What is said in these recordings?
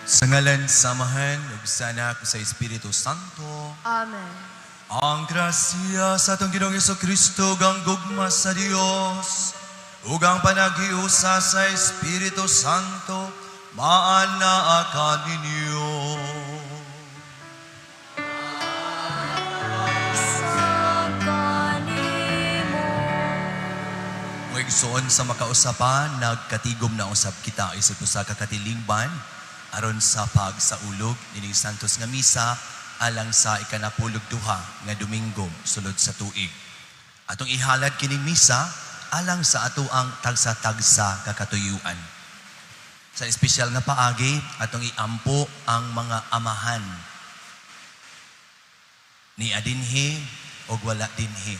Sa ngalan sa Amahan, ug sa Anak, ug sa Espiritu Santo. Amen. Ang grasya sa atong Ginoong Kristo, ug ang gugma sa Dios, ug ang panaghiusa sa Espiritu Santo, maanaa kaninyo. Sa kanimo. Mga igsoon sa makausapan, nagkatigom na usab kita isip usa ka katilingban aron sa pagsaulog nining Santos nga Misa alang sa 12 nga Domingo sulod sa tuig. Atong ihalad kining misa alang sa atoang tagsa-tagsa ka katuyuan. Sa espesyal nga paagi, atong iampo ang mga amahan ni adinhi o wala dinhi.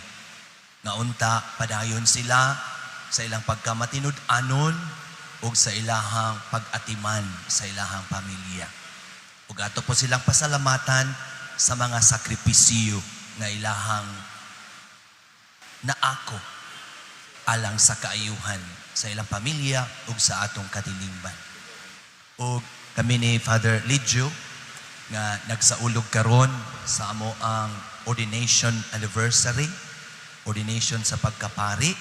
Nga unta padayon sila sa ilang pagkamatinud-anon ug sa ilahang pag-atiman sa ilahang pamilya. Ug ato po silang pasalamatan sa mga sakripisyo nga ilahang naako alang sa kaayuhan sa ilang pamilya ug sa atong katilingban. Ug kami ni Father Lidio nga nagsaulog karon sa amo ang ordination anniversary, ordination sa pagkapari,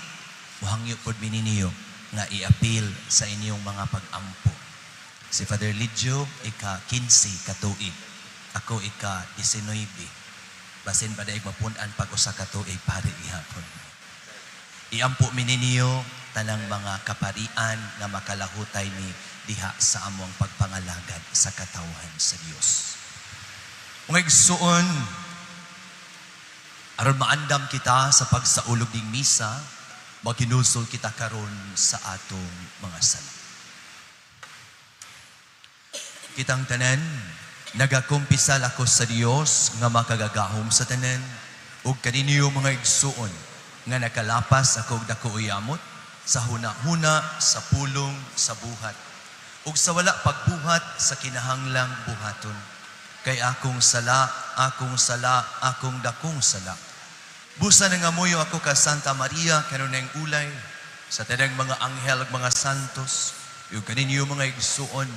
muhangyo pod mi ninyo nga iapil sa inyong mga pag-ampo. Si Father Lidio, ika 15 ka tuig. Ako, ika 19. Basin pa daig mapun-an pag usa ka tuig, pari gihapon. Iampo mi ninyo tanang mga kaparian nga makalahutay mi diha sa among pagpangalagad sa katawhan sa Dios. Mga igsuon, aron maandam kita sa pagsaulog ning misa, maginulsol kita karon sa atong mga sala. Kitang tanan, nagakumpisal ako sa Dios nga makagagahom sa tanan, ug kaninyo, mga igsuon, nga nakalapas ako og dako yamot sa huna-huna, sa pulong, sa buhat, ug sa wala pagbuhat sa kinahanglang buhaton. Kay akong sala, akong sala, akong dakong sala. Busa nangamuyo ako ka Santa Maria, kanunayng ulay, sa tanang mga anghel ug mga santos, ug kaninyo, mga igsuon,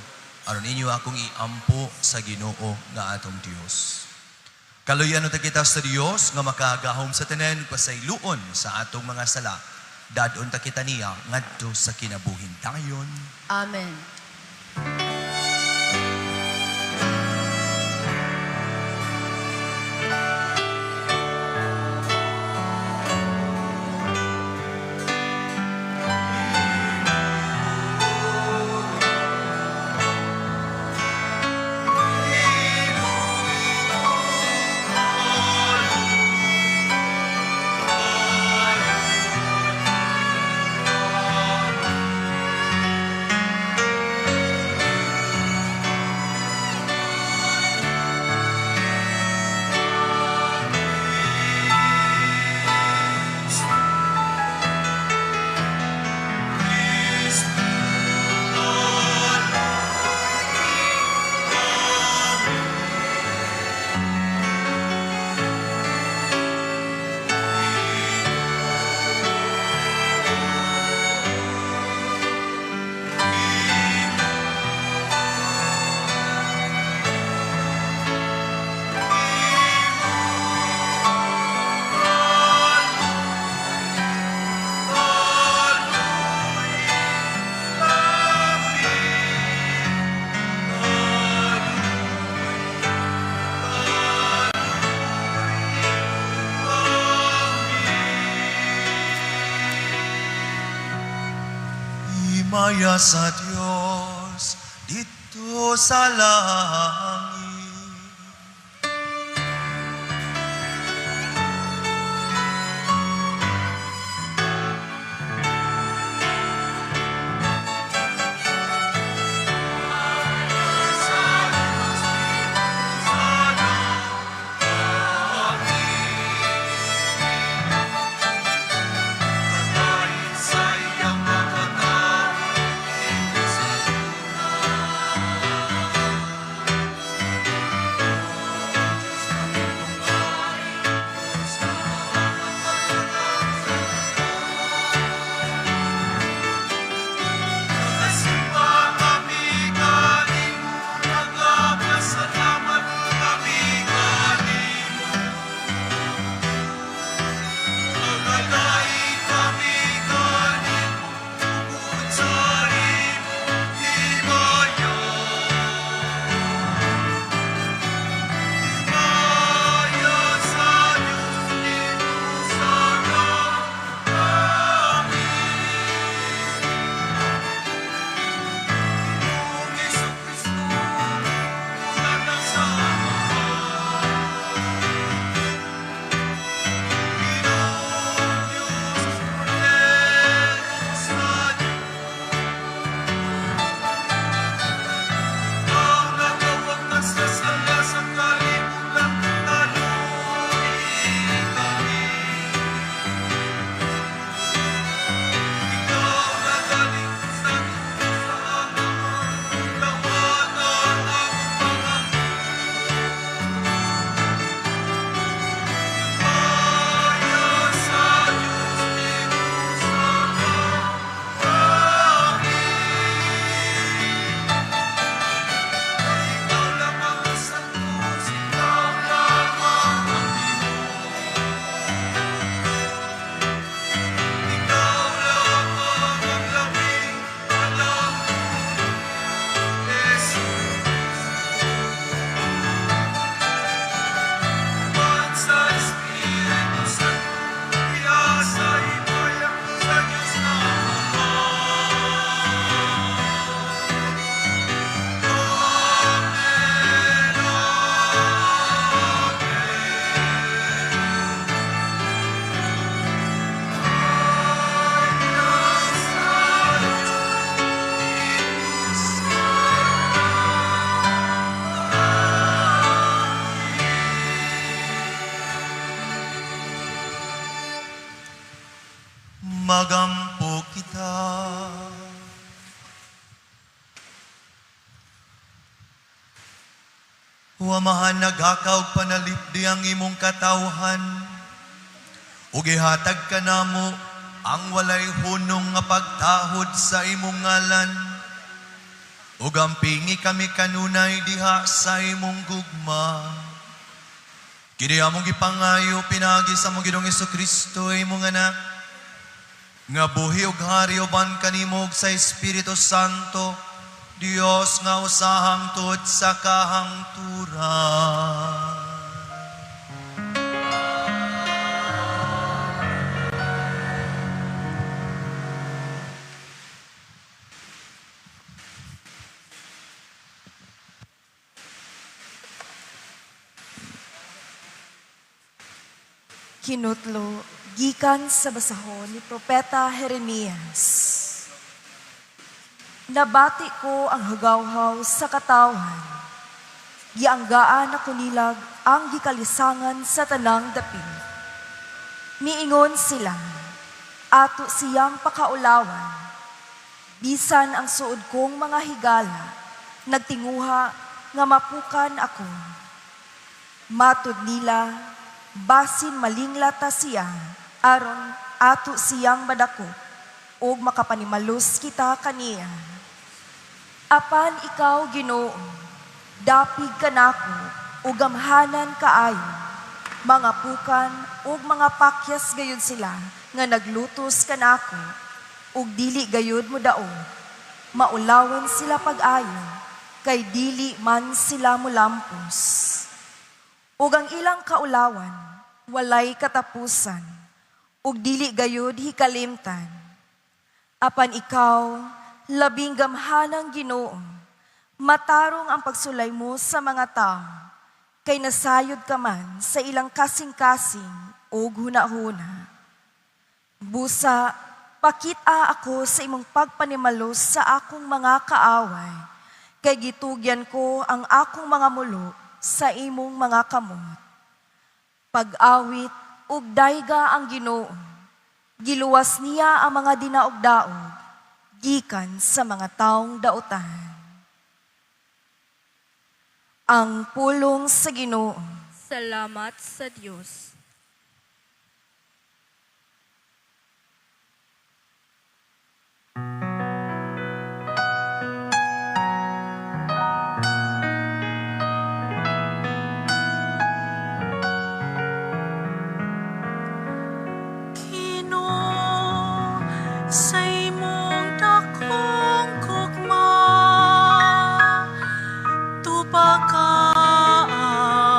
aron inyo akong iampo sa Ginoo nga atong Dios. Kaluyan ta kita sa Dios nga makagahom sa tanan, pasayloon sa atong mga sala. Dad-on ta kita niya ngadto sa kinabuhing dayon. Amen. Himaya sa Dios didto sa langit. Sa sala sa kalibutan, kaluoyi kami. Ikaw nga galing sa sa Amahan, dawata ang among pangandoy. Himaya sa Diyos sa langit. Ikaw lamang ang santos, ikaw lamang ang Ginoo. Ikaw lamang ang labing padamnon, Jesus. Uban sa Espiritu Santo, diha sa himaya sa Diyos na Amahan. Amen. Amen. Himaya sa Diyos sa langit. Magampo kita. Amahan, naghakaw panalipdi ang imong katawhan. Ug ihatag kanamo ang walay hunong nga pagtahod sa imong ngalan. Ug ampingi kami kanunay diha sa imong gugma. Kini among gipangayo pinaagi sa among Ginoong Kristo, imong Anak, nga buhi ug hari uban kanimo ug sa Espiritu Santo, Dios nga usa hangtod sa kahangturan. Hinutlo gikan sa basahon ni Propeta Jeremias. Nabati ko ang hugawhaw sa katawhan. Gianggaan ako nilag ang gikalisangan sa tanang dapit. Miingon sila, ato siyang pakaulawan. Bisan ang suod kong mga higala, nagtinguha nga mapukan ako. Matud nila, basin malingla ta siya, aron ato siyang madakop, ug makapanimalus kita kaniya. Apan ikaw, Ginoo, dapig kanako ug gamhanan kaayo. Mga pukan ug mga pakyas gayud sila nga naglutos kanako, ug dili gayud mo daog. Maulawan sila pag-ayo, kay dili man sila molampos. Ug ang ilang kaulawan walay katapusan, ug dili gayud hikalimtan. Apan ikaw, labing gamhanang Ginoo, matarong ang pagsulay mo sa mga tao, kay nasayod ka man sa ilang kasing-kasing ug hunahuna. Busa, pakita ako sa imong pagpanimalos sa akong mga kaaway, kay gitugyan ko ang akong mga mulo sa imong mga kamot. Pag-awit ug dayga ang Ginoo. Giluwas niya ang mga dinaog-daog gikan sa mga taong dautan. Ang pulong sa Ginoo. Salamat sa Dios. Ginoo, sa imong dakong gugma, tubaka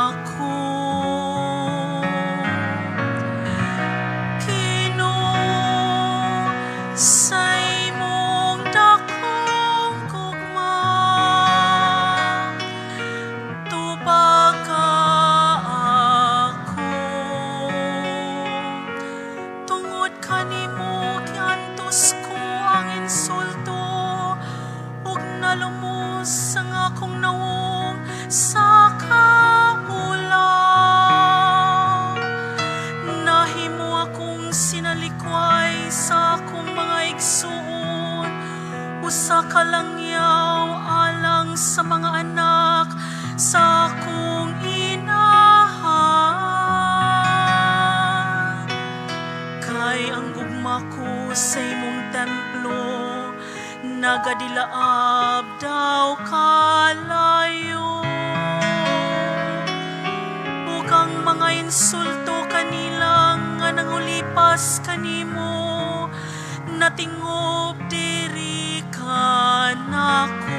ako. sa kaulaw. Nahimo akong sinalikway sa akong mga igsuon, usa ka langyaw alang sa mga anak sa akong inahan. Kay ang gugma ko sa imong templo nagadilaab daw kalayo. Ug ang mga insulto kanila nga nangulipas kanimo natingob diri kanako.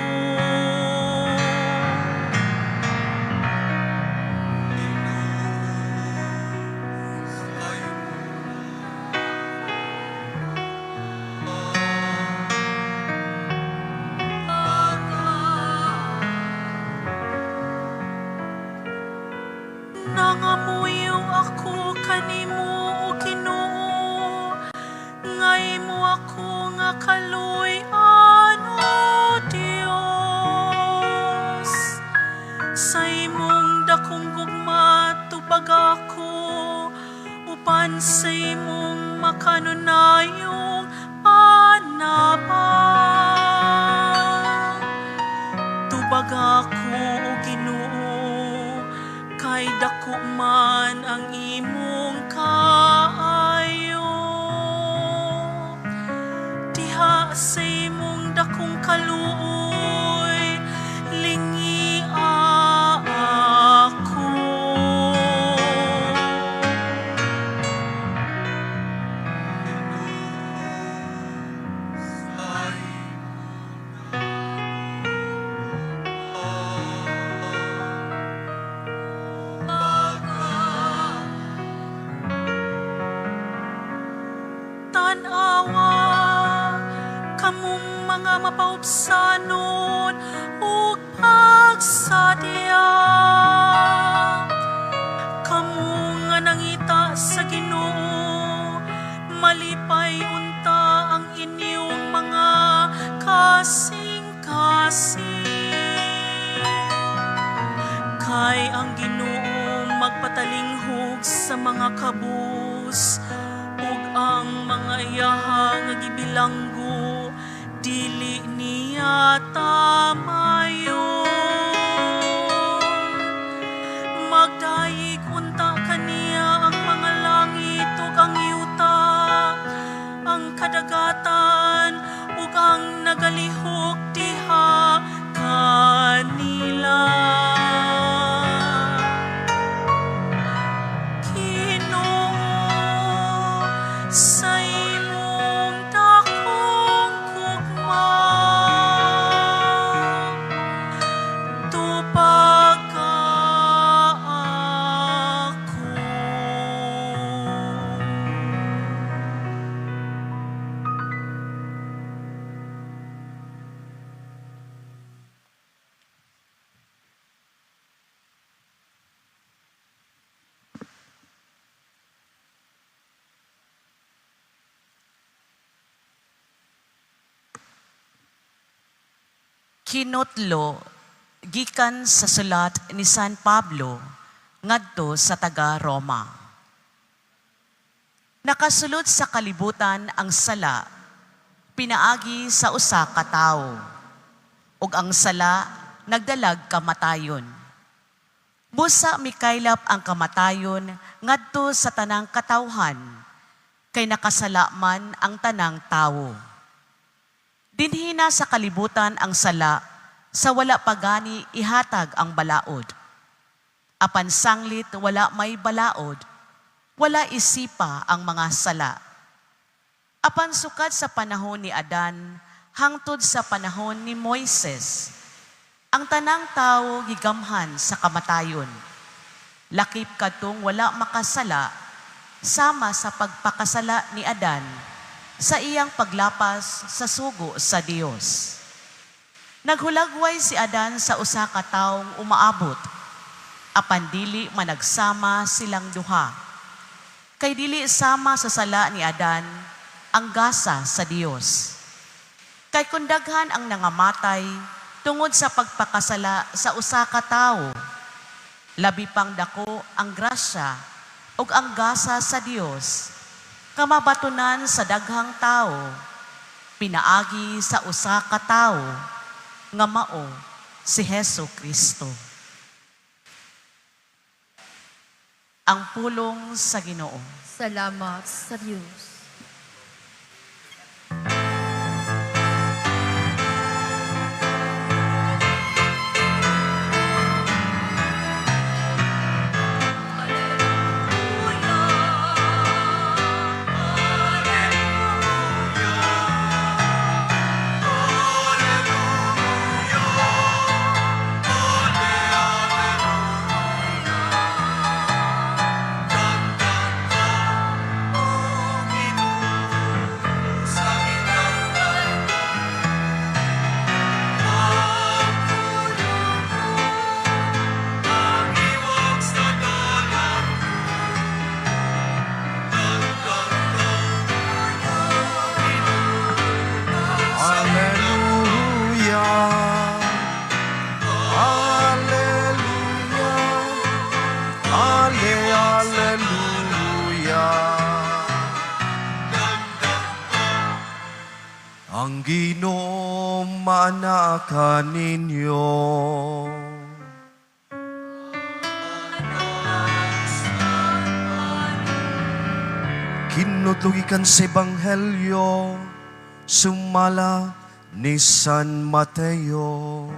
Nangamuyo ako kanimo, o Ginoo, nga imo ako nga kaluy-an, O Dios. Sa imong dakong gugma tubag ako, upan sa imong makanunayong panabang. Tubag ako, O Ginoo, kay dako man ang imong kaayo. Diha sa imong dakong kaluoy, lingia ako. Tan-awa kamong mga mapaubsanon ug pagsadya. Kamo nga nangita sa Ginoo, malipay unta ang inyong mga kasing-kasing. Kay ang Ginoo magpatalinghog sa mga kabus, ug ang mga iyaha nga gibilanggo dili niya tamayon. Magdayeg unta kaniya ang mga langit ug ang yuta, ang kadagatan ug ang nagalihok diha kanila. Ginoo, sa imong dakong gugma, tubaga ako. Kinotlo gikan sa sulat ni San Pablo ngadto sa taga Roma. Nakasulod sa kalibutan ang sala pinaagi sa usa ka tawo, ug ang sala nagdalag kamatayon. Busa mikaylap ang kamatayon ngadto sa tanang katawhan, kay nakasala man ang tanang tawo. Dinhi na sa kalibutan ang sala, sa wala pa gani ihatag ang balaod. Apan sanglit wala may balaod, wala isipa ang mga sala. Apan sukad sa panahon ni Adan, hangtod sa panahon ni Moises, ang tanang tawo gigamhan sa kamatayon. Lakip kadtong wala makasala, sama sa pagpakasala ni Adan, sa iyang paglapas sa sugo sa Dios. Naghulagway si Adan sa usa ka taong umaabot, apan dili managsama silang duha. Kay dili sama sa sala ni Adan ang gasa sa Dios. Kay kung daghan ang nangamatay tungod sa pagpakasala sa usa ka tawo, labi pang dako ang grasya ug ang gasa sa Dios kamabatunan sa daghang tawo pinaagi sa usa ka tawo nga mao si Hesu Kristo. Ang pulong sa Ginoo. Salamat sa Dios. Alleluia. Alleluia. Alle, alleluia. Ang Ginoo maana kaninyo. Kinutlugikan sa Ebanghelyo, sumala ni San Mateo.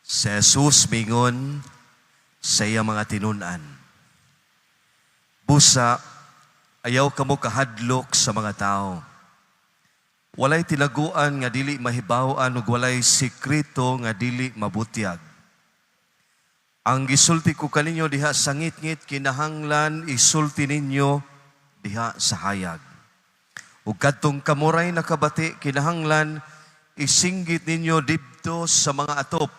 Si Jesus mingon sa iya mga tinun-an. Busa, ayaw kamo kahadlok sa mga tao. Walay tinaguan nga dili mahibaw-an ug walay sekreto nga dili mabutyag. Ang gisulti ko kaninyo diha sa ngitngit kinahanglan isulti ninyo diha sa hayag. Ug kadtong kamuray nakabati kinahanglan isinggit ninyo didto sa mga atop.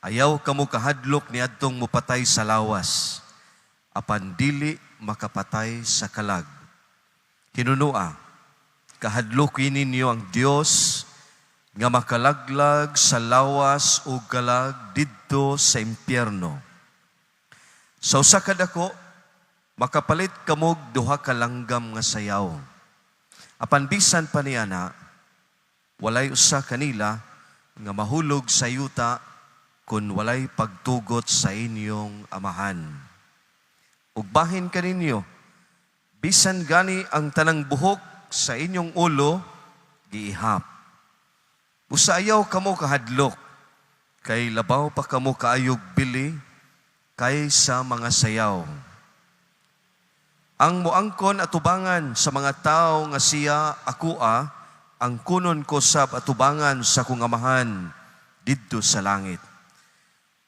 Ayaw kamo kahadlok niadtong mupatay sa lawas, apan dili makapatay sa kalag. Hinunua, kahadlokin ninyo ang Dios nga makalaglag sa lawas o kalag didto sa impyerno. Sa usa ka dako, makapalit kamog duha ka langgam nga sayaw. Apan bisan pa niya na, walay usa kanila nga mahulog sa yuta kun walay pagtugot sa inyong amahan. Ug bahin kaninyo, bisan gani ang tanang buhok sa inyong ulo, giihap. Busa ayaw kamo kahadlok, kay labaw pa kamo kaayog bili, kaysa mga sayaw. Ang muangkon atubangan sa mga tao nga siya akoa, ang kunon ko sab atubangan sa kong amahan didto sa langit.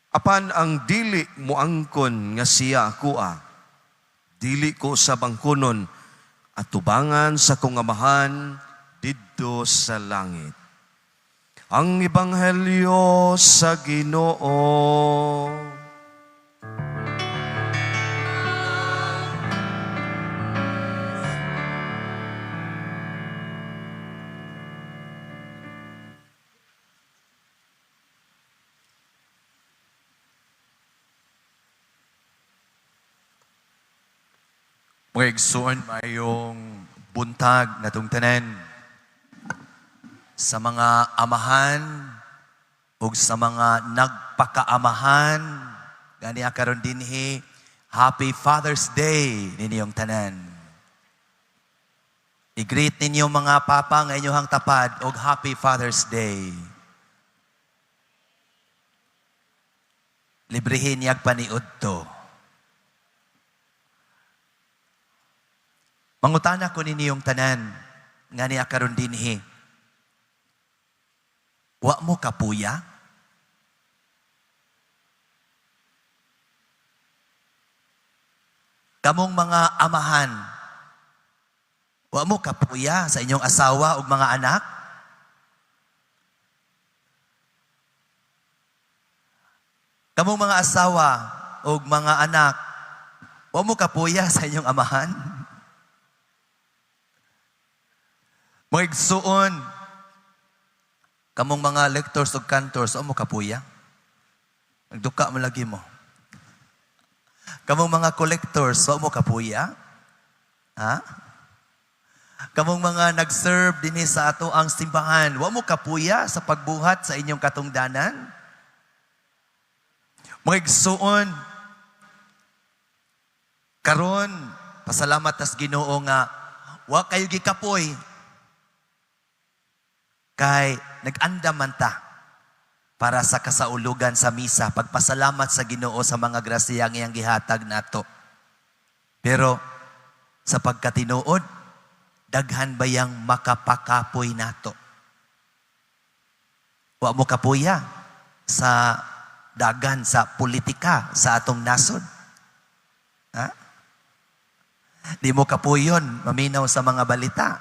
Apan ang dili muangkon nga siya akoa, dili ko sab ang kunon atubangan sa kong amahan didto sa langit. Ang Ebanghelyo sa Ginoo. Mga igsoon, mayong buntag natong tanan sa mga amahan ug sa mga nagpakaamahan gani karon dinhi, Happy Father's Day ninyong tanan. I-greet ninyo mga papa nga inyong tapad og Happy Father's Day. Librehin niyag paniud to. Mangutana ko ninyong tanan nga niya karon dinhi. Wa mo kapuya? Kamong mga amahan, wa mo kapuya sa inyong asawa ug mga anak? Kamong mga asawa o mga anak, wa mo kapuya sa inyong amahan? Mga igsuon, kamong mga lectors o cantors, wa mo kapuya? Nagduka mo lagi mo. Kamong mga collectors, wa mo kapuya? Ha? Kamong mga nag-serve dinhi sa ato ang simbahan, wa mo kapuya sa pagbuhat sa inyong katungdanan? Mga igsuon, karon pasalamat tas Ginoo nga wa kayo gikapoy kay nag-andam man ta para sa kasaulugan sa misa, pagpasalamat sa Ginoo sa mga grasya nga iyang gihatag nato. Pero sa pagkatinuod, daghan bayang makapakapoy nato? Wa mo kapuya sa dagan sa politika sa atong nasod. Ha? Di mo kapuyon maminaw sa mga balita.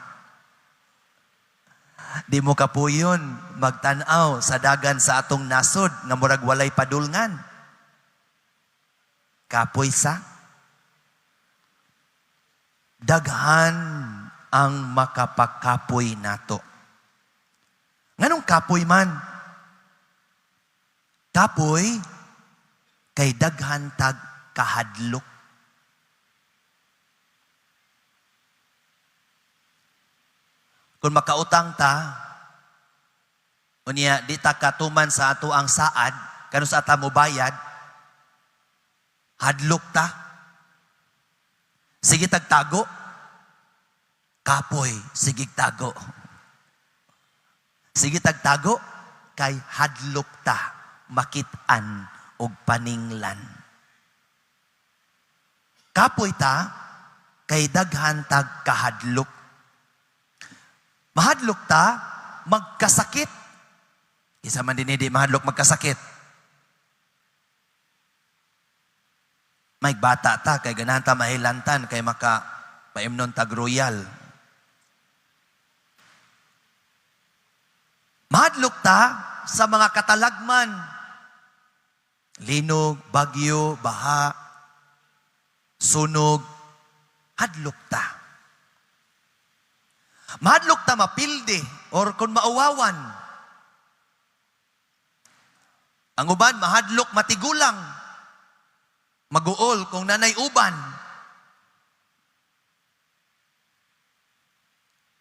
Di mo kapuyon magtan-aw sa dagan sa atong nasod nga murag walay padulngan. Kapoy sa daghan ang makapakapoy nato. Nganong kapoy man? Kapoy kay daghan tag kahadlok. Kung makautang ta, unya di ta katuman sa ato ang saad, kanu sa ata mo bayad, hadlok ta. Sige tagtago, kapoy, sige tago. Sige tagtago, kay hadlok ta, makit-an og paninglan. Kapoy ta, kay daghan tag kahadlok. Mahadlok ta, magkasakit. Isa man din hindi mahadlok magkasakit. May bata ta, kay ganahan ta mahilantan, kay maka paimnon tag royal. Mahadlok ta sa mga katalagman. Linog, bagyo, baha, sunog, hadlok ta. Mahadlok ta mapildi or kung mauwawan. Ang uban, mahadlok matigulang. Maguol kung nanay uban.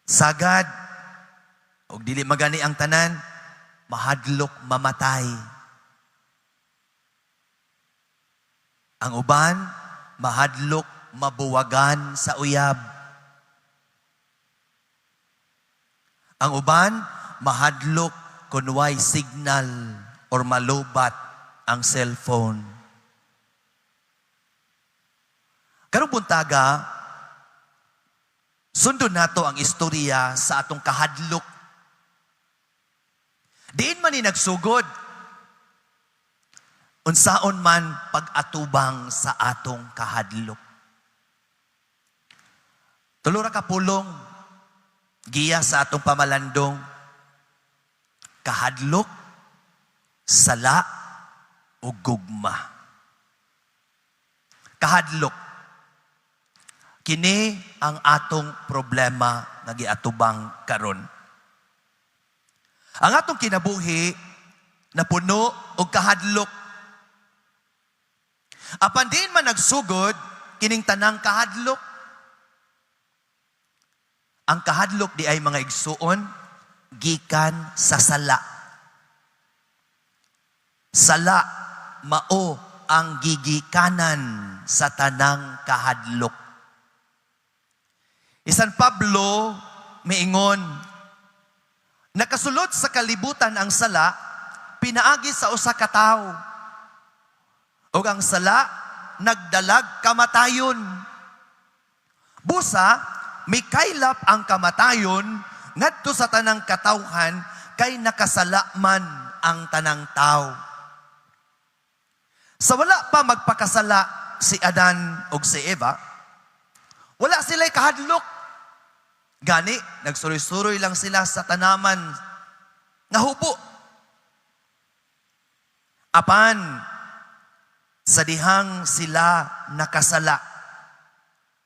Sagad, og dili magani ang tanan, mahadlok mamatay. Ang uban, mahadlok mabuwagan sa uyab. Ang uban, mahadlok kunway signal or malubat ang cellphone. Karong buntaga, sundon nato ang istorya sa atong kahadlok. Diin man ni nagsugod, unsaon man pag-atubang sa atong kahadlok. Tulo ra ka pulong, giya sa atong pamalandong, kahadlok, sala, o gugma. Kahadlok. Kini ang atong problema nga giatubang karon. Ang atong kinabuhi napuno og kahadlok. Apan diin man nagsugod kining tanang kahadlok. Ang kahadlok di ay mga igsuon gikan sa sala. Sala mao ang gigikanan sa tanang kahadlok. Isan Pablo miingon, nakasulod sa kalibutan ang sala, pinaagi sa usa ka tawo. Ug ang sala nagdalag kamatayon. Busa mikaylap ang kamatayon ngadto sa tanang katawhan kay nakasala man ang tanang tawo. Sa wala pa magpakasala si Adan ug si Eva, wala sila'y kahadlok. Gani, nagsuroy-suroy lang sila sa tanaman nga hubo. Apan, Sa dihang sila nakasala,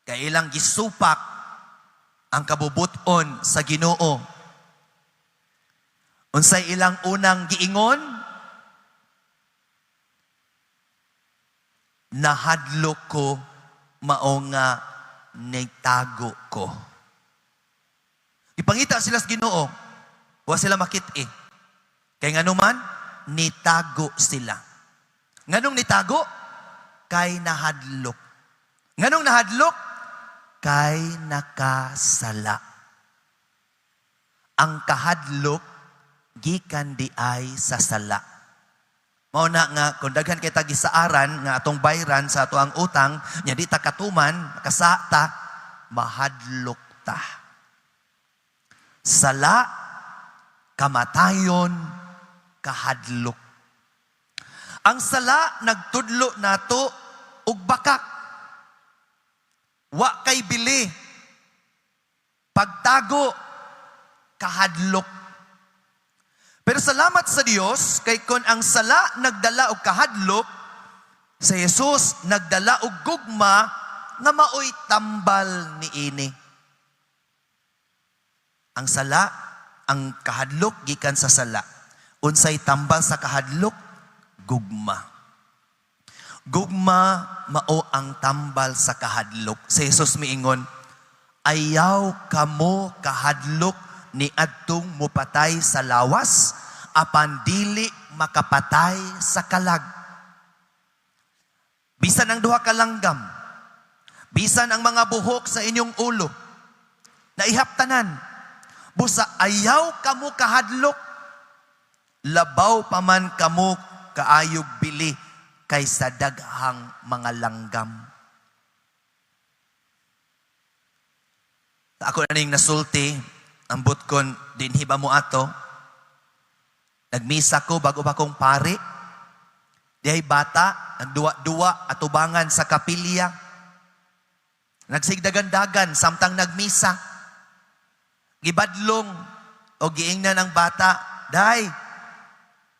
kay ilang gisupak ang kabubuton sa Ginoo. Unsay ilang unang giingon? Nahadlok ko, mao nga nitago ko. Ipangita sila sa Ginoo, wa sila makit-i. Kay nganuman, nitago sila. Nganong nitago? Kay nahadlok. Nganong nahadlok? Kay nakasala. Ang kahadlok gikan di ay sa sala. Mao na nga kung daghan kay tag gisaaran nga atong bayran sa ato ang utang, nya di ta katuman, kasata, mahadlok ta. Sala, kamatayon, kahadlok. Ang sala nagtudlo nato og bakak. Wa kay bili. Pagtago, kahadlok. Pero salamat sa Dios kay kon ang sala nagdala og kahadlok, sa Jesus nagdala og gugma nga maoy tambal niini. Ang sala, ang kahadlok gikan sa sala. Unsay tambal sa kahadlok? Gugma. Gugma mao ang tambal sa kahadlok. Si Jesus miingon, ayaw kamo kahadlok ni adtong mupatay sa lawas, apan dili makapatay sa kalag. Bisan ang duha ka langgam, bisan ang mga buhok sa inyong ulo, naihaptanan, busa ayaw kamo kahadlok, labaw pa man kamo kaayog bili kaysa daghang mga langgam. Ako na ning nasulti, ambot kon dinhi ba mo ato? Nagmisa ko bago pa kong pari. Dihay bata, nagduwa-duwa atubangan sa kapilya. Nagsigdagan-dagan samtang nagmisa. Gibadlong o giingnan ang bata, day,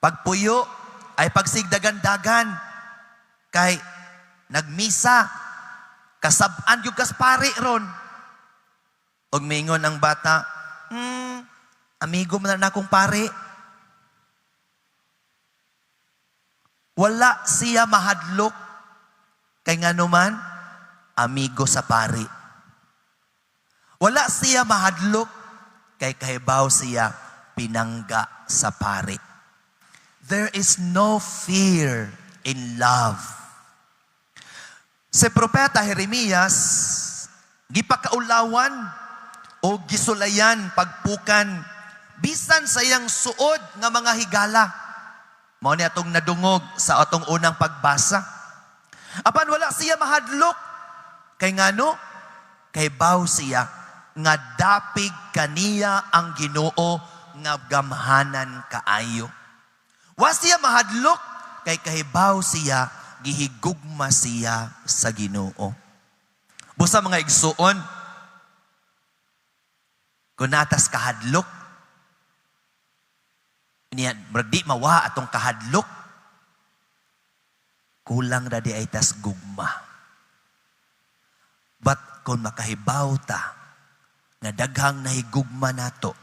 pagpuyo ay pagsigdagan-dagan kay nagmisa, kasab-an yung kas pari ron. Og mingon ang bata, amigo man na akong pari. Wala siya mahadlok kay nganuman amigo sa pari. Wala siya mahadlok kay kahibaw siya pinangga sa pari. There is no fear in love. Si Propeta Jeremias, gipakaulawan o gisulayan pagpukan bisan sa iyang suod nga mga higala. Mao ni atong nadungog sa atong unang pagbasa. Apan wala siya mahadlok kay ngano? Kay baw siya nga dapig kaniya ang Ginoo nga gamhanan kaayo. Wa siya mahadlok kay kahibaw siya gihigugma siya sa Ginoo. Busa mga igsuon, kung natas kahadlok, niya, di mawa atong kahadlok, kulang ra di ay tas gugma. But kung makahibaw ta, nga daghang nahigugma nato,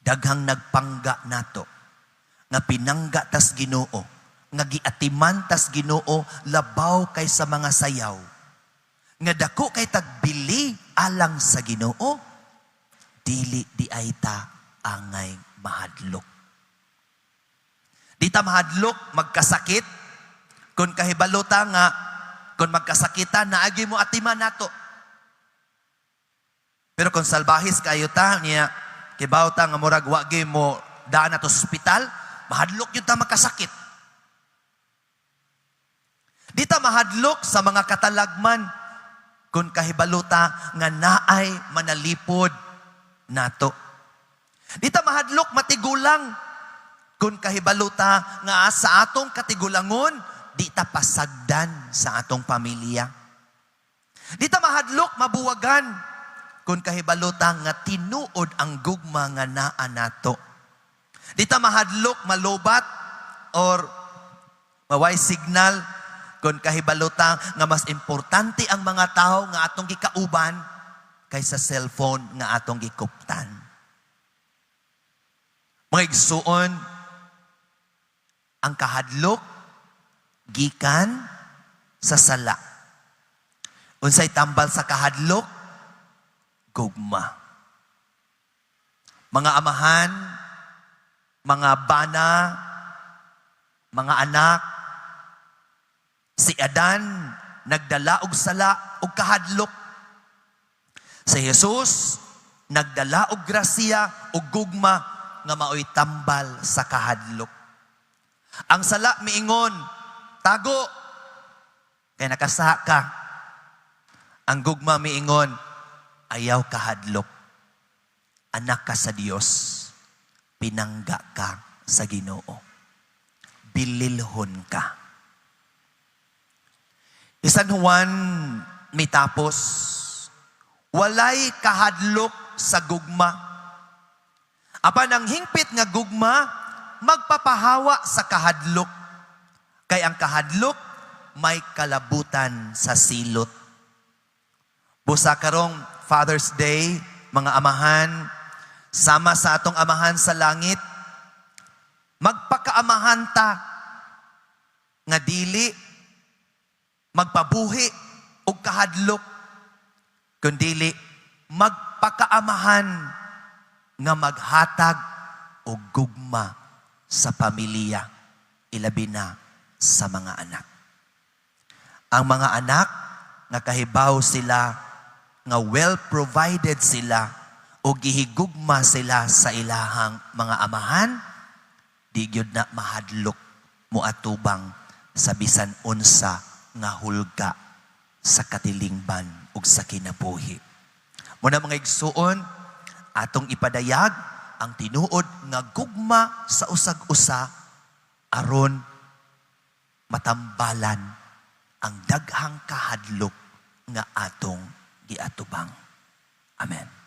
daghang nagpangga nato, nga pinangga tas Ginoo, nga giatiman tas Ginoo labaw kay sa mga sayaw, nga dako kay tagbili alang sa Ginoo, dili di ay ta angay mahadlok. Di ta mahadlok magkasakit kung kahibalo ta nga kung magkasakita naagi mo atiman nato. Pero kung salbahis kayo ta niya kibaw ta nga murag wa gyud mo daan nato sa ospital, mahadlok gyud ta magkasakit. Di ta mahadlok sa mga katalagman kung kahibalo ta nga naay manalipod nato. Di ta mahadlok matigulang kung kahibalo ta nga sa atong katigulangon di ta pasagdan sa atong pamilya. Di ta mahadlok mabuwagan kung kahibalo ta nga tinuod ang gugma nga naa nato. Di ta mahadlok malobat or maway signal Kung kahibalo ta nga mas importante ang mga tao nga atong gikauban kaysa cellphone nga atong gikuptan. Mga igsuon, ang kahadlok gikan sa sala. Unsay tambal sa kahadlok? Gugma. Mga amahan, mga bana, mga anak, si Adan nagdala og sala og kahadlok. Si Jesus nagdala og grasya og gugma nga maoy tambal sa kahadlok. Ang sala miingon, tago, kay nakasala ka. Ang gugma miingon, ayaw kahadlok. Anak ka sa Dios, pinangga ka sa Ginoo. Bililhon ka. San Juan mitapos, walay kahadlok sa gugma. Apan ang hingpit nga gugma, magpapahawa sa kahadlok. Kay ang kahadlok, may kalabutan sa silot. Busa karong Father's Day, mga amahan, sama sa atong amahan sa langit, magpakaamahan ta nga dili magpabuhi og kahadlok, kundili magpakaamahan nga maghatag og gugma sa pamilya, ilabi na sa mga anak. Ang mga anak nga kahibaw sila nga well provided sila o gihigugma sila sa ilahang mga amahan, di gyud na mahadlok moatubang sa bisan unsa nga hulga sa katilingban ug sa kinabuhi. Muna, mga igsuon, atong ipadayag ang tinuod nga gugma sa usag-usa aron matambalan ang daghang kahadlok nga atong giatubang. Amen.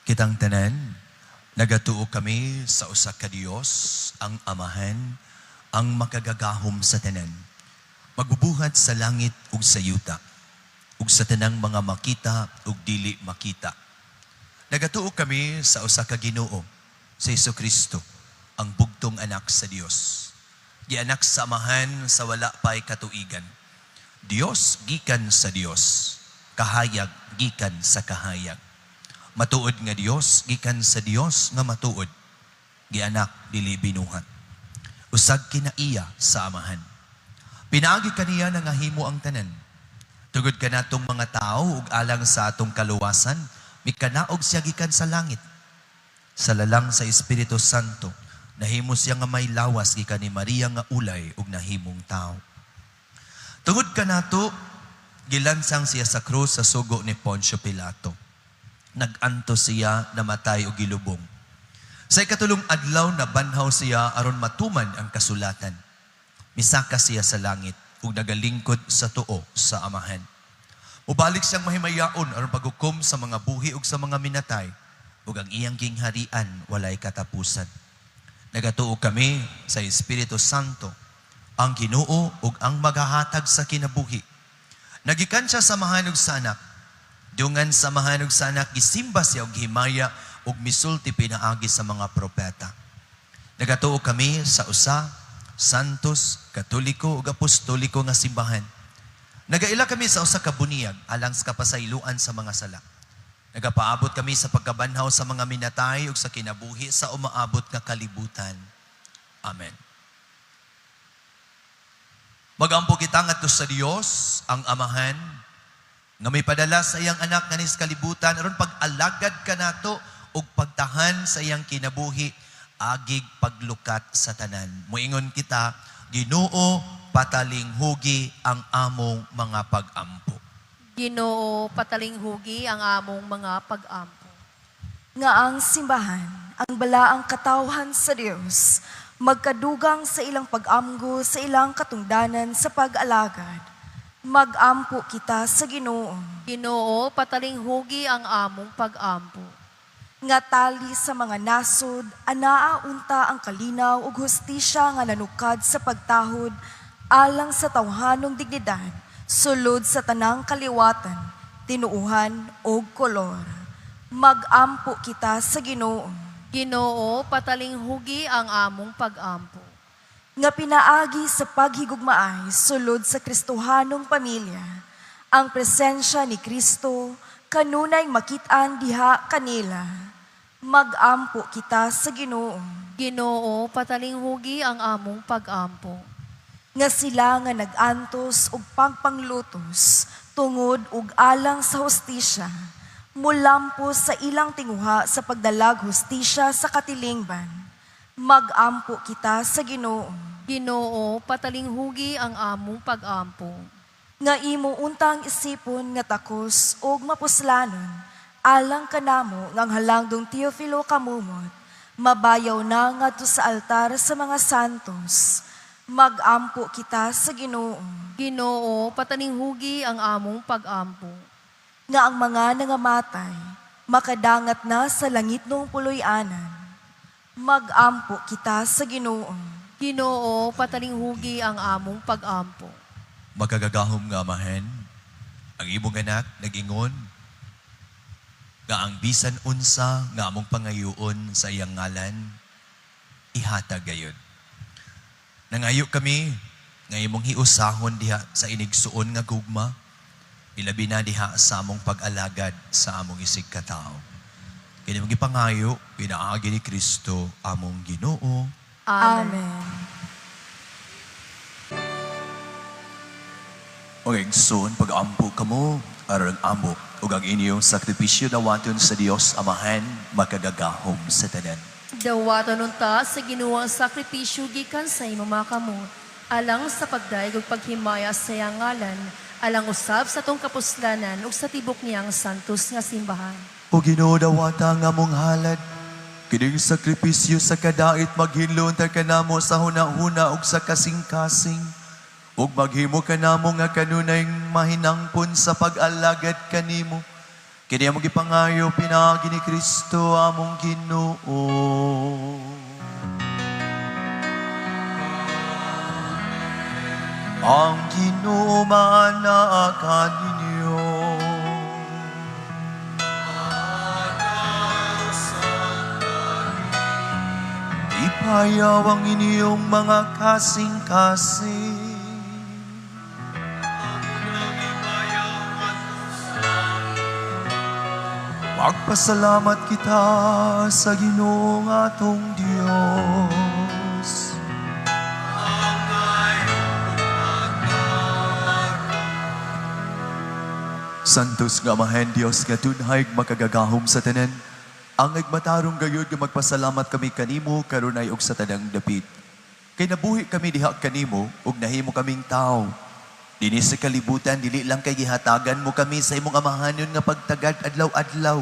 Kitang tanan, nagatuo kami sa usa ka Dios, ang Amahan, ang makagagahom sa tanan. Magbubuhat sa langit ug sa yuta, ug sa tanang mga makita ug dili makita. Nagatuo kami sa usa ka Ginoo, sa Kristo, ang bugtong anak sa Dios. Gianak sa Amahan sa wala pa'y katuigan. Dios gikan sa Dios, kahayag gikan sa kahayag. Matuod nga Dios gikan sa Dios nga matuod. Gianak dili binuhat. Usag kinaiya sa Amahan. Pinaagi kaniya nangahimo ang tanan. Tugod kanatong mga tao ug alang sa atong kaluwasan, mikanaog siya gikan sa langit. Sa lalang sa Espiritu Santo, nahimo siya nga may lawas gikan ni Maria nga ulay ug nahimong tao. Tungod kanato, gilansang siya sa krus sa sugo ni Poncio Pilato. Nag-antos siya, namatay o gilubong. Sa ikatulong adlaw, nabanhaw siya aron matuman ang kasulatan. Misaka siya sa langit ug nagalingkod sa tuo sa Amahan. Mubalik siyang mahimayaon aron paghukom sa mga buhi ug sa mga minatay, ug ang iyang gingharian walay katapusan. Nagatuo kami sa Espiritu Santo, ang Ginoo ug ang magahatag sa kinabuhi. Nagikan siya sa Amahan ug sa Anak. Dungan sa Amahan ug sa Anak, gisimba siya og himaya ug misulti pinaagi sa mga propeta. Nagatuo kami sa usa, Santos, Katoliko ug Apostoliko nga simbahan. Nagaila kami sa usa ka buniyag alang sa kapasayloan sa mga sala. Nagapaabot kami sa pagkabanhaw sa mga minatay ug sa kinabuhi sa umaabot nga kalibutan. Amen. Magampo kita ngadto sa Dios, ang Amahan, nga may padala sa iyang anak nga sa kalibutan aron pag-alagad kanato ug pagtahan sa iyang kinabuhi agig paglukat sa tanan. Muingon kita, Ginoo, patalinghugi ang among mga pag-ampo. Ginoo, patalinghugi ang among mga pag-ampo. Nga ang simbahan, ang balaang katawhan sa Dios, magkadugang sa ilang pag-amgo sa ilang katungdanan sa pag-alagad. Magampo kita sa Ginoo. Ginoo, patalinghugi ang among pagampo. Nga tali sa mga nasod, anaa unta ang kalinaw ug hustisya nga nanukad sa pagtahod alang sa tawhanong dignidad, sulod sa tanang kaliwatan, tinuuhan ug kolor. Magampo kita sa Ginoo. Ginoo, patalinghugi ang among pagampo. Nga pinaagi sa paghigugmaay sulod sa Kristohanong pamilya, ang presensya ni Kristo kanunay makit-an diha kanila. Magampo kita sa Ginoo. Ginoo, patalinghugi ang among pagampo. Nga sila nga nag-antos og pagpanglutos tungod ug alang sa hustisya, mulampos sa ilang tinguha sa pagdalag hustisya sa katilingban. Magampo kita sa Ginoo. Ginoo, patalinghugi ang among pagampo. Nga imo untang isipon nga takos ug mapuslanon alang kanamo nga ang halangdong Teofilo Camomot mabayaw na ngadto sa altar sa mga santos. Magampo kita sa Ginoo. Ginoo, patalinghugi ang among pagampo. Nga ang mga nangamatay makadangat na sa langit nung puloy-anan. Magampo kita sa Ginoo. Ginoo, patalinghugi ang among pagampo. Makagagahom nga Amahan, ang imong anak nag-ingon nga ang bisan unsa nga among pangayuon sa iyang ngalan, ihatag gayud. Nangayo kami nga imong hiusahon diha sa inigsuon nga gugma, ilabi na diha sa among pag-alagad sa among isig katao. Kini mong gipangayo, pinaagi ni Kristo among Ginoo. Amen. O igsoon, pag-ampo kamo, aron amo, ug ang inyong sakripisyo dawaton sa Dios Amahan, makagagahom sa tanan. Dawaton unta sa Ginoo ang sakripisyo gikan sa imong mga kamot, alang sa pagdayeg ug paghimaya sa iyang ngalan, alang usab sa atong kapuslanan ug sa tibok niyang santos nga simbahan. O Ginoo, dawata nga among halad, kining sakripisyo sa kadait maghinlon ta kanamo sa huna-huna ug sa kasing-kasing, ug maghimo kanamo nga kanunay mahinangpon sa pag-alagad kanimo. Kini among gipangayo pinaagi ni Kristo among Ginoo. Ang Ginoo maanaa kaninyo. Ipayaw ang inyong mga kasing-kasing. Magpasalamat kita sa Ginoong atong Diyos. Santos nga Amahan Dios nga tunhay makagagahom sa tanan. Ang nagmatarong gayud nga magpasalamat kami kanimo karunay og sa tanang dapit. Kay nabuhi kami diha kanimo ug nahimo kaming tao. Dinhi sa kalibutan dili lang kay gihatagan mo kami sa imong amahanon nga pagtagad adlaw-adlaw,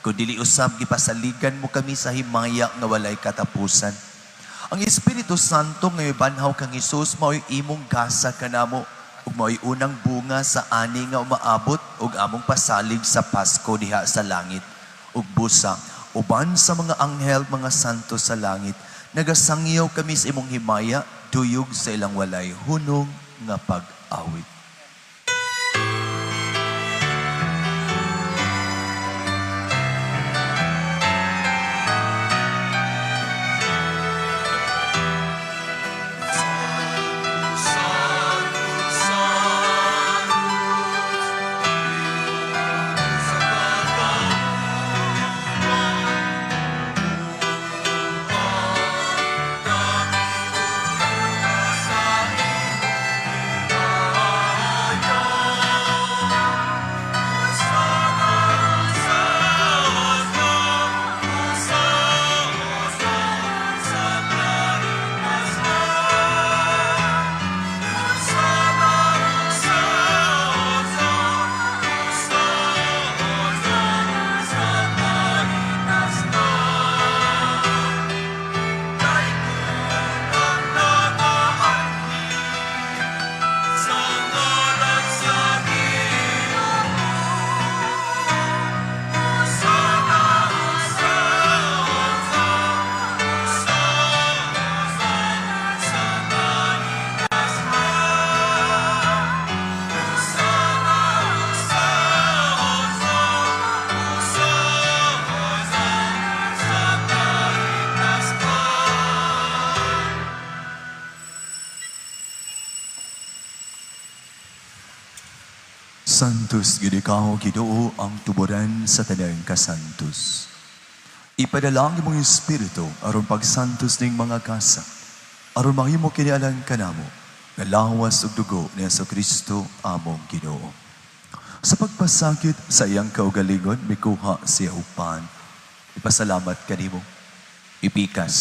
kun dili usab gipasaligan mo kami sa himaya nga walay katapusan. Ang Espiritu Santo nga mibanhaw kang Hesus mao'y imong gasa kanamo ug mao'y unang bunga sa ani nga umaabot ug among pasalig sa Pasko diha sa langit. Ug busa uban sa mga anghel, mga santo sa langit, nagasangyaw kami sa imong himaya duyog sa ilang walay hunong nga pag-awit. Santos gid ikaw, Ginoo, ang tuburan sa tanang kasantos. Ipadala ang imong espiritu aron pagsantos ning mga kasa, aron mahimo kini alang kanamo nga lawas ug dugo ni Kristo among Ginoo. Sa pagpasakit sa iyang kaugalingon, mikuha siya og pan. Ipasalamat kanimo. Ipikas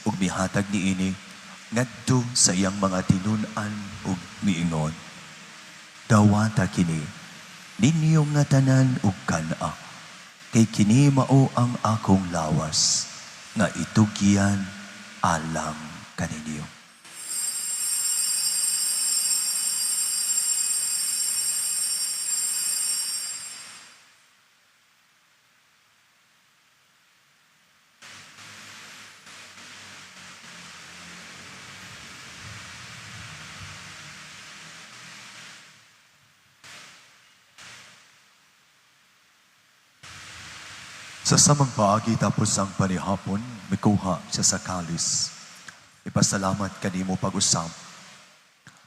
ug mihatag niini ngadto sa iyang mga tinun-an ug miingon: "Dawata kini ninyo nga tanan ug kan-a, kay kini mao ang akong lawas nga itugyan alang kaninyo." Sa samang paagi tapos ang panihapon, mikuha siya sa kalis. Ipasalamat kanimo pag-usap.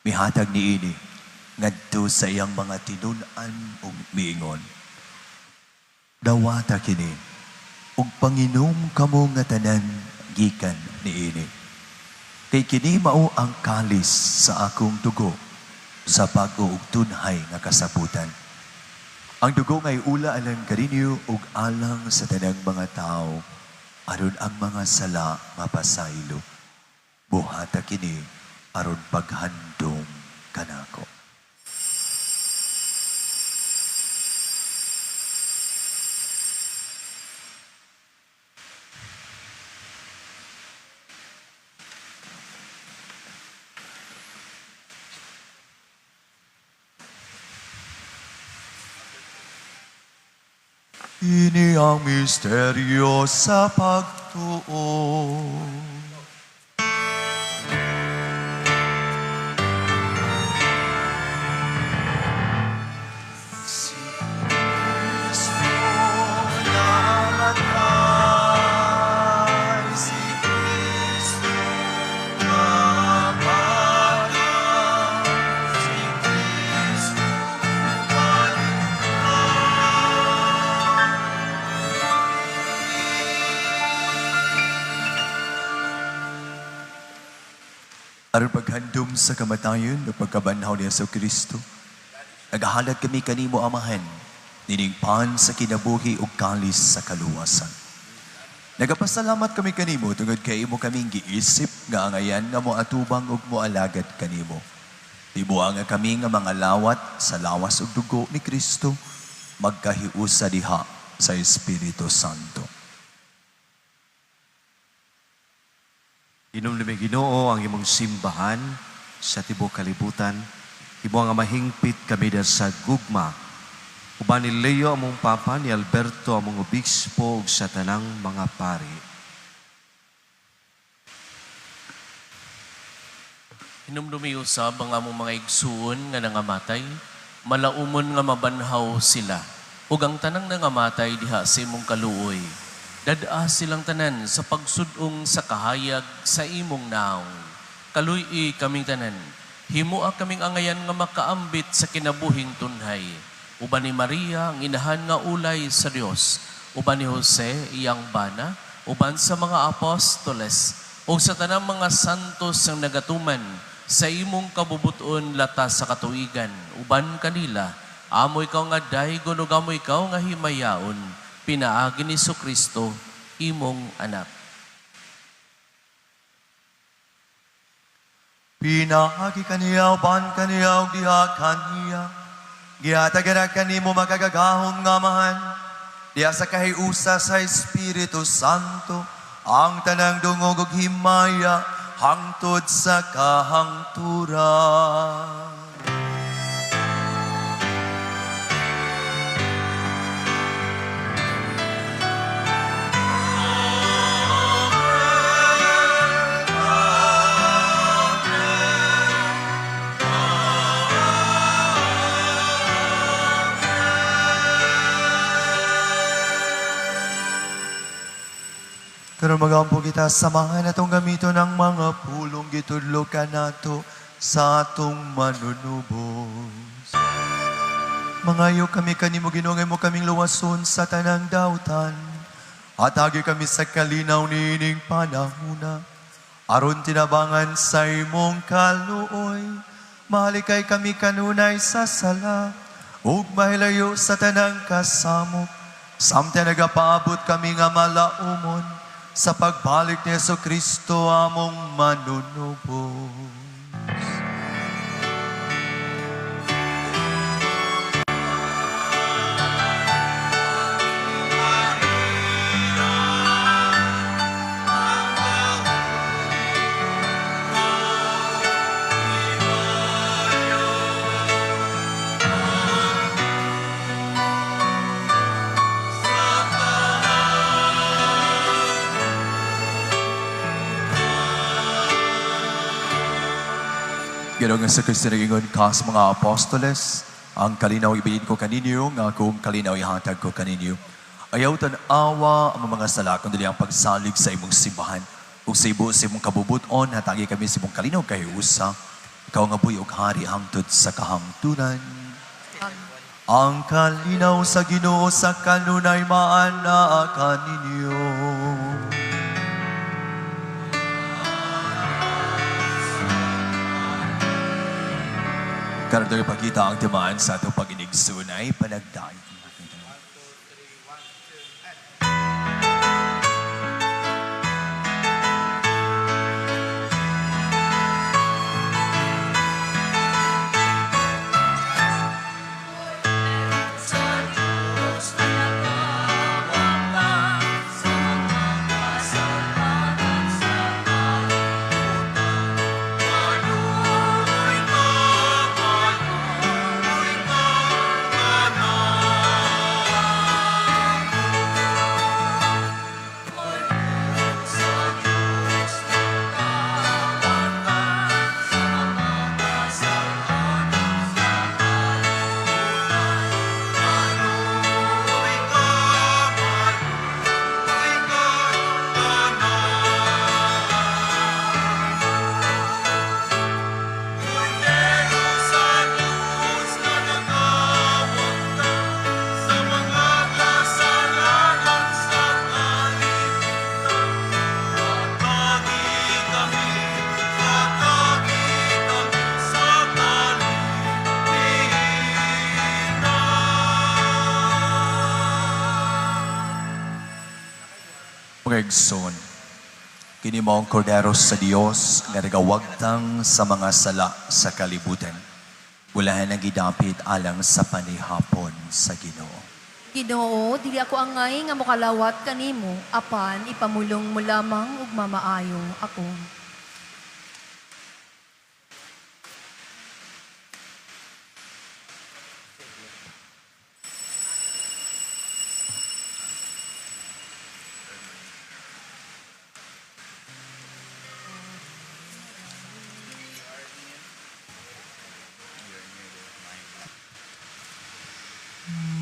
Mihatag niini ngadto sa iyang mga tinun-an ug miingon: "Dawata kini ug panginom kamo nga tanan gikan niini. Kay kini mao ang kalis sa akong dugo sa bag-o ug tunhay nga kasabutan. Ang dugo ngay ula alang kaninyo ug alang sa tanang mga tao, aron ang mga sala mapasaylo. Buhata kini aron paghandom kanako." Ini ang misteryo sa pagtuo. Si Kristo namatay, si Kristo namatay, si Kristo Aron paghandom sa kamatayon o pagkabanhaw ni Hesus Kristo, nagahalad kami kanimo, Amahan, nining pan sa kinabuhi ug kalis sa kaluwasan. Nagapasalamat kami kanimo tungod kay imo kaming giisip nga angayan nga moatubang ug moalagad kanimo. Tibuang nga kami nga mga lawat sa lawas ug dugo ni Kristo magkahiusa diha sa Espiritu Santo. Hinumdumi, Ginoo, ang imong simbahan sa tibuok kalibutan. Himo nga mahingpit kami da sa gugma. Uban ni Leo among Papa, ni Alberto among Obispo, ug sa tanang mga pari. Hinumdumi usab ang among mga igsuon nga nangamatay, malaumon nga mabanhaw sila, ug ang tanang nangamatay diha sa imong kaluoy. Dad-a silang tanan sa pagsud-ong sa kahayag sa imong naong. Kaluy-i kaming tanan, himoa kaming angayan nga makaambit sa kinabuhing tunhay. Uban ni Maria, ang inahan nga ulay sa Dios, uban ni Jose, iyang bana, uban sa mga apostoles, ug sa tanang mga santos ang nagatuman sa imong kabubuton latas sa katuigan, uban kanila, amo ikaw nga daygon ug amo ikaw nga himayaon, pinaagi ni Kristo, imong anak. Pinaagi kaniya, uban kaniya, ug diha kaniya. Gihatag kanimo makagagahom nga Amahan, diha sa kahiusa sa Espiritu Santo, ang tanang dungog ug himaya hangtod sa kahangturan. Karon magampo kita, samahan atong gamiton ang mga pulong gitudlo kanato sa atong manunubos. Mangayo kami kanimo, Ginoo, nga imo kaming luwason sa tanang dautan. Hatagi kami sa kalinaw niining panahuna. Aron tinabangan sa imong kaluoy, mahalikay kami kanunay sa sala, ug mahilayo sa tanang kasamok. Samtang nagapaabot kami nga malaumon sa pagbalik ni Hesu Kristo among manunubos. Ginoong Hesu Kristo, nag-ingon ka sa mga apostoles, "Ang kalinaw ibilin ko kaninyo, nga akong kalinaw ihatag ko kaninyo. Ayaw tan-awa ang mga sala, kundi ang pagsalig sa imong simbahan. Ug sa ibo sa imong kabubuton, hatagi kami sa imong kalinaw kay usa. Ikaw nga buhi ug hari hangtod sa kahangturan." Ang kalinaw sa Ginoo sa kanunay maanaa kaninyo. Karon ipakita ang timaan sa atong pag-inigsunay panagdaig. Sa Diyos na nagawagtang sa mga kasalanan sa kalibutan. Maluoy ka, maluoy ka, kanamo. Sa Diyos nagawagtang sa mga kasalanan sa kalibutan. Maluoy ka, maluoy ka, kanamo. Kordero sa Diyos na nagawagtang sa mga kasalanan sa kalibutan. Hatagi kami, hatagi kami sa kalibutan. Mga igsoon, kini mao ang kordero sa Dios nga nagawagtang sa mga sala sa kalibutan. Bulahan ang gidapit alang sa panihapon sa Ginoo. Ginoo, dili ako angay nga mokalawat kanimo, apan ipamulong mo lamang ug mamaayo ako.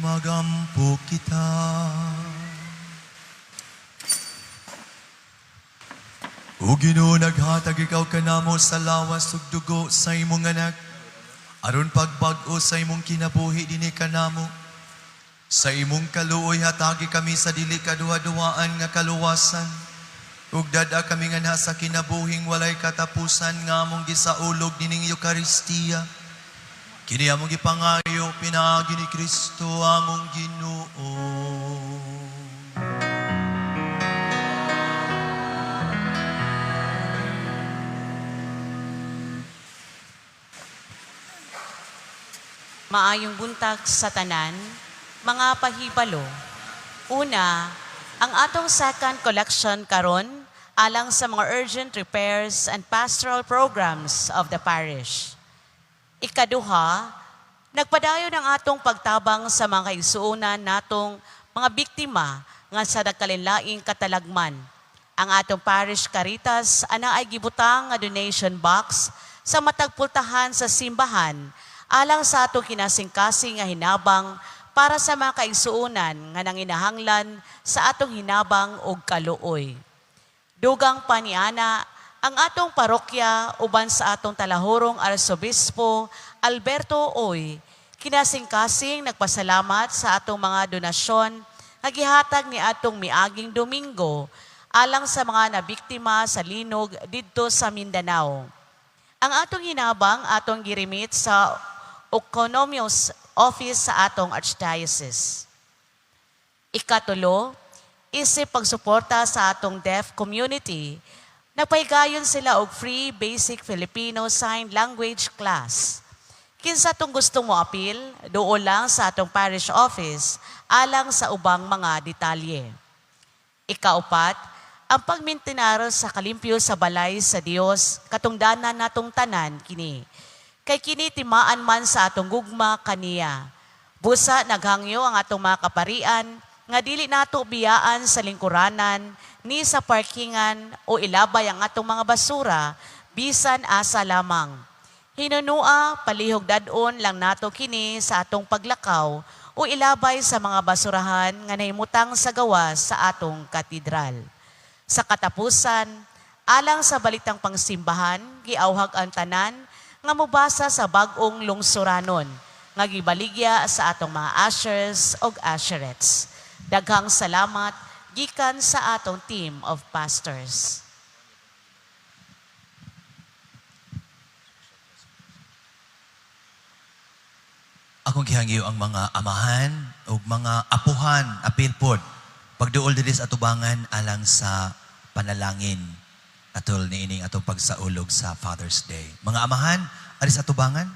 Magampo kita. O Ginoo, naghatag ikaw kanamo sa lawas ug dugo sa imong anak. Aron pagbag-o sa imong kinabuhi dinhi kanamo. Sa imong kaluoy hatagi kami sa dili kaduha-duhaan nga kaluwasan. Ug dad-a kami nganha sa kinabuhing walay katapusan nga among gisaulog nining Eukaristiya. Kini among gipangayo pinaagi ni Kristo among Ginoo. Maayong buntag sa tanan, mga pahibalo. Una, ang atong second collection karon alang sa mga urgent repairs and pastoral programs of the parish. Ikaduha, nagpadayon ang atong pagtabang sa mga kaigsuonan natong mga biktima nga sa nagkalinlaing katalagman. Ang atong parish Caritas ana ay gibutang nga donation box sa matag pultahan sa simbahan alang sa atong kinasingkasing nga hinabang para sa mga kaigsuonan nga nanginahanglan sa atong hinabang ug kaluoy. Dugang paniana, ang atong parokya uban sa atong talahurong Arsobispo Alberto Oy, Kinasingkasing nagpasalamat sa atong mga donasyon nga gihatag ni atong miaging Domingo alang sa mga nabiktima sa linog didto sa Mindanao. Ang atong hinabang atong girimit sa Oeconomus Office sa atong Archdiocese. Ikatulo, isip pagsuporta sa atong deaf community, nagpahigayon sila og free basic Filipino Sign Language class. Kinsa atong gusto mo apil, duol lang sa atong parish office alang sa ubang mga detalye. Ikaupat, ang pagmintinar sa kalimpyo sa balay sa Dios, katungdanan natong tanan kini. Kay kini timaan man sa atong gugma kaniya. Busa naghangyo ang atong mga kaparian nga dili nato biyaan sa lingkuranan ni sa parkingan o ilabay ang atong mga basura bisan asa lamang. Hinunua, palihog dadon lang nato kini sa atong paglakaw o ilabay sa mga basurahan nga nahimutang sa gawas sa atong katedral. Sa katapusan, alang sa balitang pangsimbahan, giawhag ang tanan nga mobasa sa bag-ong lungsuranon nga gibaligya sa atong mga ushers og usherettes. Daghang salamat gikan sa atong team of pastors. Akong gihangyo ang mga amahan ug mga apuhan, apil pod. Pagduol diri sa atubangan alang sa panalangin atol niining atong pagsaulog sa Father's Day. Mga amahan, ari sa atubangan.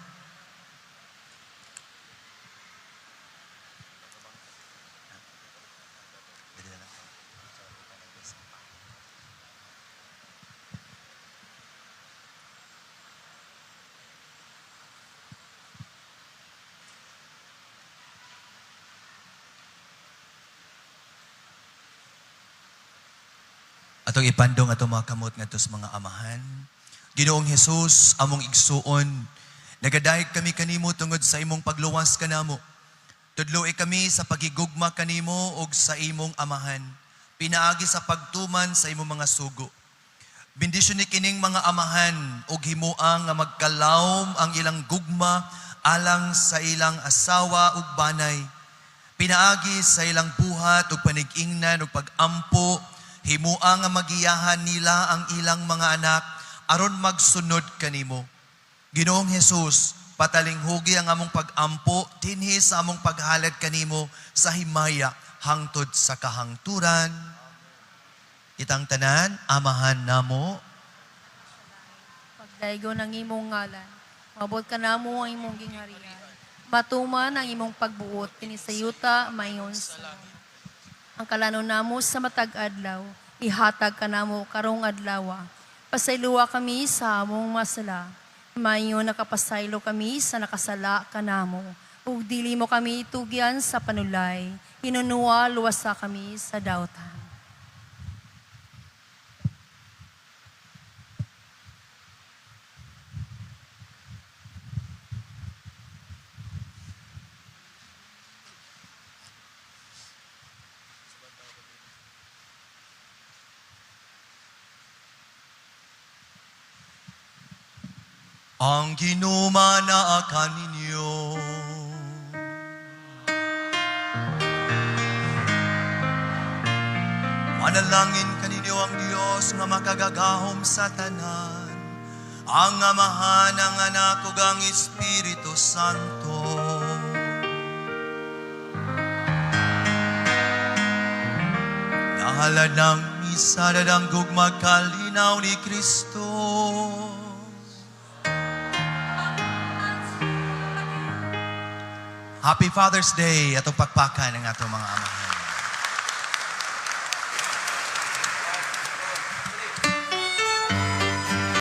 Atong ipandong atong mga kamot ngadto sa mga amahan. Ginoong Hesus, among igsuon, nagadayeg kami kanimo tungod sa imong pagluwas kanamo. Tudloi kami sa pagigugma kanimo ug sa imong amahan. Pinaagi sa pagtuman sa imong mga sugo. Bendisyon ni kining mga amahan ug himoa nga magkalawom ang ilang gugma alang sa ilang asawa ug banay. Pinaagi sa ilang buhat ug panig-ingnan ug pag-ampo, himoa nga magiyahan nila ang ilang mga anak aron magsunod kanimo. Ginoong Hesus, patalinghugi ang among pag-ampo dinhi sa among paghalad kanimo sa himaya hangtod sa kahangturan. Itang tanan, amahan namo. Pagdaygon ang imong ngalan, mabot ka namo ang imong gingharian. Matuman ang imong pagbuot kini sa yuta mayon sa langit. Ang kalanon namo sa matag adlaw, ihatag kanamo karong adlaw. Pasayloa kami sa among masala. Mayon nakapasaylo kami sa nakasala kanamo. Ug dili mo kami tugyan sa panulay. Hinunua luwasa kami sa dautan. Ang Ginoo naa kaninyo. Manalangin kaninyo ang Dios nga makagagahom sa tanan, ang Amahan, ang Anak ug ang Espiritu Santo. Nahalad ng misa dadanggog magkalinaw ni Kristo. Happy Father's Day atong pakpakan ang atong mga amahan.